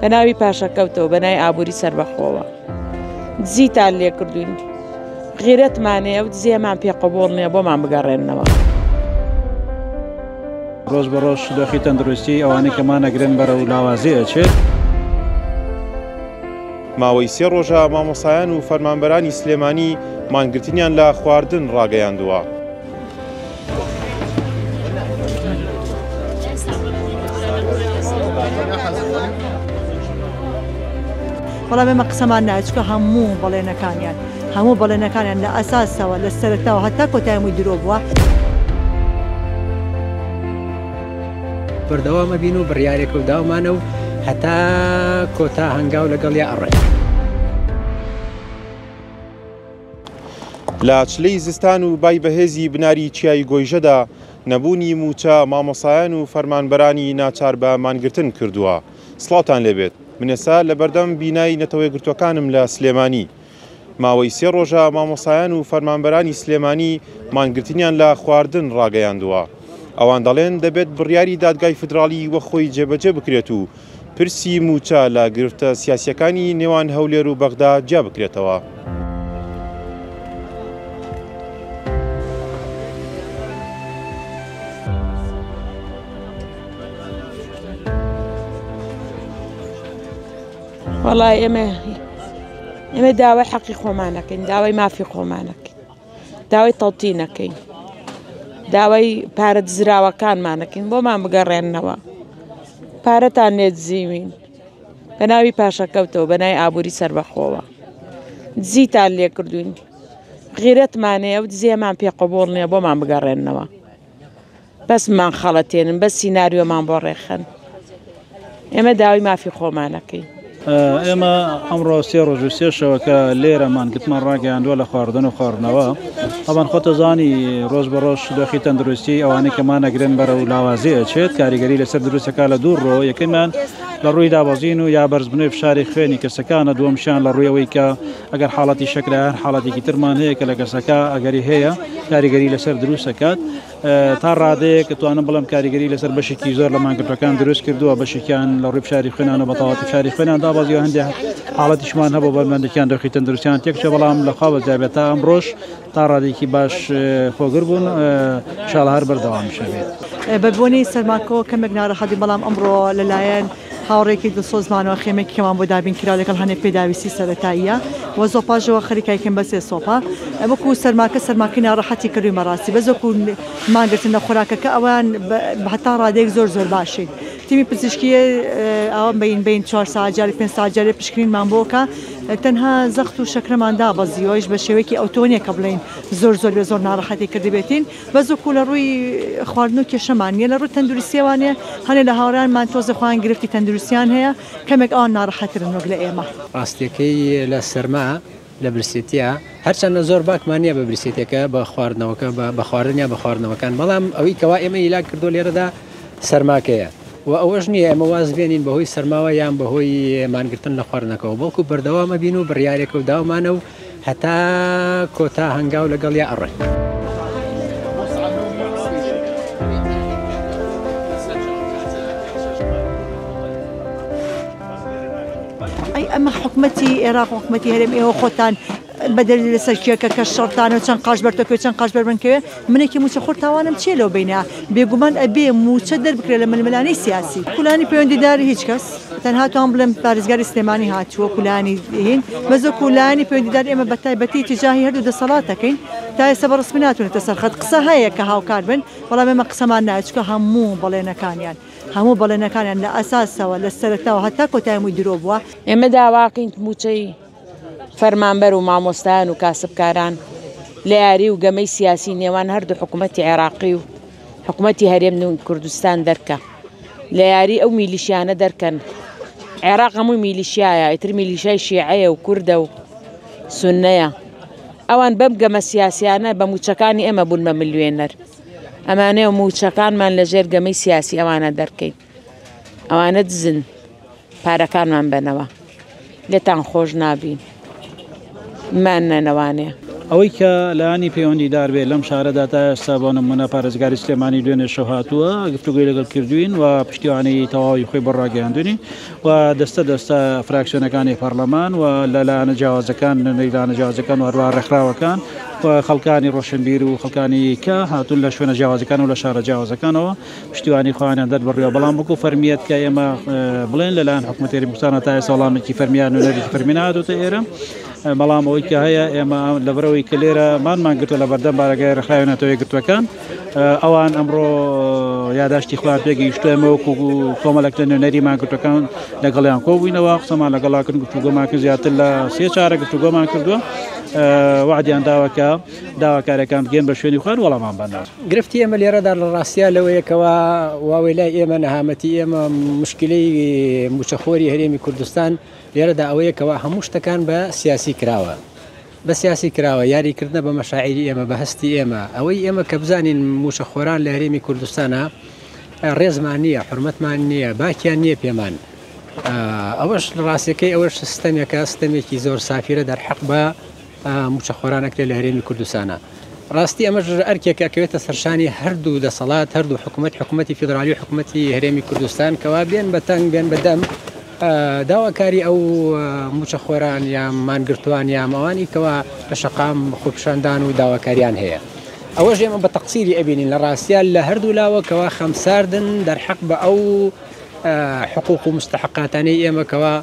بە ناوی پاشەکەوتەوە بە ناوی ئابووری سەربەخۆوە دزیتان لێکردوین غیرەتمان هەیە و دزیەمان پێ قبوڵ نییە بۆمان بگەڕێننەوە. ڕۆژ بە ڕۆژ دۆخی تەندروستی ئەوانەی کە مانەگرن بەرەو لاوازی ئەچێت. ماوەی سێ ڕۆژە مامۆستایان و فەرمانبەرانی سلێمانی مانگرتنیان لە خواردن ڕاگەیاندووە. بەڵام ئێمە قسەمان نایە چونکە هەموو بەڵێنەکانیان هەموو بەڵێنەکانیان لە ئەساسەوە لە سەرەتاوە هەتا کۆتایی هەمووی درۆ بووە. بەردەوام ئەبین و بڕیارێکە و داومانە و هەتا کۆتا هەنگاو لەگەڵیا ئەڕۆین. لە چلەی زستان و بای بەهێزی بناری چیای گۆیژەدا، نەبوونی مووچە مامۆستایان و فەرمانبەرانی ناچار بە مانگرتن کردووە. سڵاوتان لێبێت. من ئێستا لەبەردەم بینای نەتەوەیەکگرتووەکانم لە سلێمانی. ماوەی سێ ڕۆژە مامۆستایان و فەرمانبەرانی سلێمانی مانگرتنیان لە خواردن ڕاگەیاندووە. ئەوان دەڵێن دەبێت بڕیاری دادگای فیدراڵی وەک خۆی جێبەجێ بکرێت و پرسی مووچە لە گرفتە سیاسییەکانی نێوان هەولێر و بەغدا جیا بکرێتەوە. وەڵای ئێمە ئێمە داوای حەقی خۆمانەکەین داوای مافی خۆمانەکەین داوای تەوتینەکەین داوای پارە دزراوەکانمانەکەین بۆمان بگەڕێننەوە پارەتان لێ دزیوین بە ناوی پاشەکەوتەوە بە ناوی ئابووری سەربەخۆوە دزیتان لێ کردوین غیرەتمان هەیە و دزیەمان پێ قبوڵ نییە بۆمان بگەڕێننەوە بەس بمان خەڵەتێنن بەس سیناریۆمان بۆ ڕێکخەن ئێمە داوای مافی خۆمانەکەین. ئێمە ئەمڕۆ سێ ڕۆژ و سێ شەوە کە لێرە مانگرتمان ڕاگەیاندووە لە خواردن و خواردنەوە ئەوان خۆتەزانی ڕۆژ بە ڕۆژ دۆخی تەندروستی ئەوانەی کە مانەگرن بەرە و لاوازی ئەچێت کاریگەری لەسەر دروستەکە لە دوو ڕۆ یەکەمیان لە ڕووی دابەزین و یا بەرزبوونەوەی فشاری خوێنی کەسەکانە دووەمشیان لە ڕووی ئەوەی کە ئەگەر حاڵەتی شەکرە هەر حاڵەتێکی ترمان هەیە کە لە کەسەکە ئەگەری هەیە کاریگەری لەسەر دروست دەکات تا ڕادەیەک توانم بڵێم کاریگەری لەسەر بەشێکی زۆر لە مانگرتوەکان دروست کردووە بەشێکیان لە ڕووی فشاری خوێنانە بە تەواوەتی فشاری خوێنان دابەزیوە هەندێک حاڵەتیشمان هەبوو بەرمەندێکیان دۆخی تەندروستیان تێکچووە بەڵام لە خوا بەزیابێت تا ئەمڕۆش تا ڕادێکی باش خۆگر بوون شاڵە هەر بەردەوام شەبێت. بە بۆنەی سەرماکەوە کەمێک ناڕەحەتین بەڵام ئەمڕۆ لەلایەن هاوڕێیەکی دڵسۆزمانەوە خێمەیەکی کەمان بۆ دابین کرا لەگەڵ هەنێک پێداویستی سەرەتاییە و زۆپاژەوە خەریکای کەم بەسێ سۆپا وەکو سەرماکە سەرماکەی ناڕەحەتی کردووین بەڕاستی بەس وەکو مانگرتن لە خۆراکەکە ئەوان هەتا ڕادەیەک زۆر زۆر باشین تیمی پزیشکی ئەوە بین بین چوار ساعت جارێ پێنج ساعت جارێ پشکنینمان بۆ کە تەنها زەخت و شەکرەمان دابەزیوە ئەویش بە شێوەیەکی ئەوتۆ نییە کە بڵێین زۆر زۆر بێ زۆر ناڕەحەتی کردبێتین بەس وەکو لە ڕووی خواردن و کێشەمان نییە لە ڕووی تەندروستیەوانێ هەنێ لە هاوڕێیانمان تۆزێ خۆیان گرفتی تەندروستیان هەیە کەمێک ئەوان ناڕەحەترن وەک لە ئێمە. ڕاستیەکەی لە سەرما لە برسێتیا هەرچەندە زۆر باکمان نییە بە برسێتیەکە بە خواردنەوەکە بە خواردن یا بە خواردنەوەکان بەڵام ئەوەی کەوا ئێمە هیلاک کردووە لێرەدا سەرماکەیە و ئەوەش نییە ئێمە واز بێنین بەهۆی سەرماوە یان بەهۆی مانگرتن لە خواردنەکەەوە بەڵکو بەردەوام ئەبین و بڕیارێکە و داومانە و هەتا کۆتا هەنگاو لەگەڵیا ئەڕۆین. ئەی ئەمە حکومەتی ئێراق و حکومەتی هەرێم ئێوە خۆتان بەدەر لەسەر کێکە کە شەڕتانە و چەند قاش بەرتەکەوێ چەند قاش بەر من کەوێ منێکی موچە خۆر تاوانم چیە لەو بەینە بێگومان ئەبێ موچە دەربکرێ لە ململانێی سیاسی کولانی پەیوەندیدار هیچ کەس تەنها توان بڵێم پارێزگاری سلێمانی هاتووە کولانی هین بەس وەکو لایەنی پەیوەندیدار ئێمە بە تایبەتی تجاهی هەردوو دەسەڵات دەکەین تا ئێستا بە ڕەسمی ناتونێتە سەر خەت قسە هەیە کە هاوکار بن بەڵام ئێمە قسەمان نایە چونکە هەموو بەڵێنەکانیان هەموو بەڵێنەکانیان لە ئەساسەوە لە سەرەتاوە هەتا کۆتایی هەمووی درۆ بووە. ئێمە داواکەین مووچەی فەرمانبەر و مامۆستایان و کاسبکاران لە یاری و گەمەی سیاسی نێوان هەردوو حکوومەتی عێراقی و حکوومەتی هەرێم کوردستان دەرکە لە یاری ئەو میلیشیانە دەرکەن عێراق هەمووی میلیشیایە ئیتر میلیشای شیعەیە و کوردە و سوننەیە ئەوان بەم گەمە سیاسیانە بە مووچەکانی ئێمە بوون بە ملیۆنەر ئەمانەیە و مووچەکانمان لەژێر گەمەی سیاسی ئەوانە دەرکەین ئەوانە دزن پارەکانمان بەنەوە لێتان خۆش نابین ماننەوانێ. ئەوەی کە لایەنی پەیوەندیدار بێت لەم شارەدا تا ئێستا بۆ نمونە پارێزگاری سلێمانی دوێنێ شەو هاتووە گفتوگۆی لەگەڵ کردوین و پشتیوانی تەواوی خۆی بۆ ڕاگەیاندونی و دەستە دەستە فراکسیۆنەکانی پەرلەمان و لە لایەنە جیاوازەکان نوێنەری لایەنە جیاوازەکان و هەروەها ڕێکخراوەکان و خەڵکانی ڕۆشنبیر و خەڵکانی کە هاتوون لە شوێنە جیاوازەکان و لە شارە جیاوازەکانەوە پشتیوانی خۆیانیان دەربڕیوە بەڵام وەکو فەرمیەت کە ئێمە بڵێن لەلایەن حکوومەتی هەرێمی کوردستانەوە تا ئێستا وەڵامێکی فەرمی یان نوێنەرێکی فەرمی نەهاتووتە ئێرە بەڵام ئەوەی کە هەیە ئێمە لەبەرەوەی کە لێرە مانمان گرتووە لە بەردەم بارەگای ڕێکخراوی نەتەوە یەکگرتووەکان ئەوان ئەمڕۆ یاداشتی خۆیان پێگەیشتووە ئێمە وەکو کۆمەڵێک لە نوێنەری مانگرتووەکان لەگەڵیان کۆبووینەوە قسەمان لەگەڵا کرد گفتوگۆمان کرد زیاتر لە سێ چارە گفتوگۆمان کردووە وعدیان داوە کە داواکاریەکان بگەن بە شوێنی خۆیان وەڵامان بەنەوە. گرفتی ئێمە لێرەدا لە ڕاستیا لەوەیە کەوا واوەیلای ئێمە نەهامەتی ئێمە مشکلەی موچەخۆری هەرێمی کوردستان لێرەدا ئەوەیە کەوا هەموو شتەکان بە سیاسی کراوە بە سیاسی کراوە یاری کردنە بە مەشاعیری ئێمە بە هەستی ئێمە ئەوەی ئێمە کە بزانین موچەخۆران لە هەرێمی کوردستانە ڕێزمان نییە حرمەتمان نییە باکیان نییە پێمان ئەوەش ڕاستەکەی ئەوەش ستەمێکە ستەمێکی زۆر سافیرە دەرحەق بە مووچەخۆران ئەکرێت لە هەرێمی کوردستانا. ڕاستی ئەمەش ئەرکێکە ئەکەوێتە سەرشانی هەردوو دەسەڵات، هەردوو حکومەت، حکومەتی فیدرالی و حکومەتی هەرێمی کوردستان کەوا بێن بە تەنگ بێن بە دەم داواکاری ئەو مووچەخۆران یا مانگرتووان یا ئەوانی کەوا لە شەقام خۆپیشاندان و داواکاریان هەیە. ئەوەش ئێمە بە تەقسیری ئەبینین لە ڕاستیا لە هەردوو لاوە کەوا خەمساردن دەرحەق بە ئەو حقوق و مستحقاتانەی ئێمە کەوا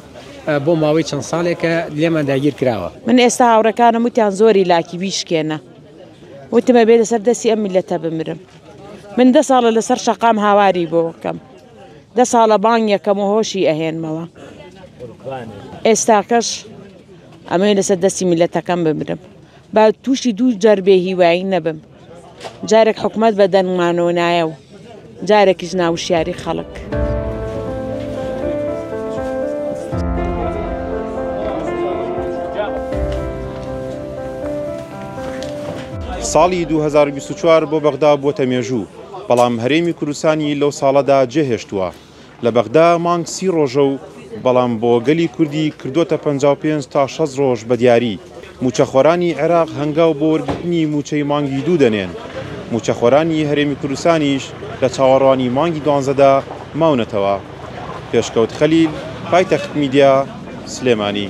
بۆ ماوەی چەند ساڵێکە لێمان داگیر کراوە. من ئێستا هاوڕێکانم وتیان زۆری لاکی بیشکێنە وتم ئەبێ لەسەر دەستی ئەم میللەتە بمرم من دە ساڵە لەسەر شەقام هاواری بۆ کەم دە ساڵە بانگەکەم و هۆشی ئەهێنمەوە ئێستاکەش ئەمەوێ لەسەر دەستی میللەتەکەم بمرم با تووشی دوو جار بێ هیوایی نەبم جارێک حکومەت بە دەنگمانەوە نایە و جارێکیش ناوشیاری خەڵک. ساڵی 2024 بۆ بەغدا بووەتە مێژوو، بەڵام هەرێمی کوردستانی لەو ساڵەدا جێهێشتووە. لە بەغدا مانگ سی ڕۆژە و بەڵام بۆ گەلی کوردی کردۆتە 55 تا 60 ڕۆژ بە دیاری. مووچەخۆرانی عێراق هەنگاو بۆ وەرگرتنی مووچەی مانگی دوو دەنێن، مووچەخۆرانی هەرێمی کوردستانیش لە چاوەڕوانی مانگی دوانزەدا ماونەتەوە. پێشکەوت خەلیل، پایتەخت میدیا، سلێمانی.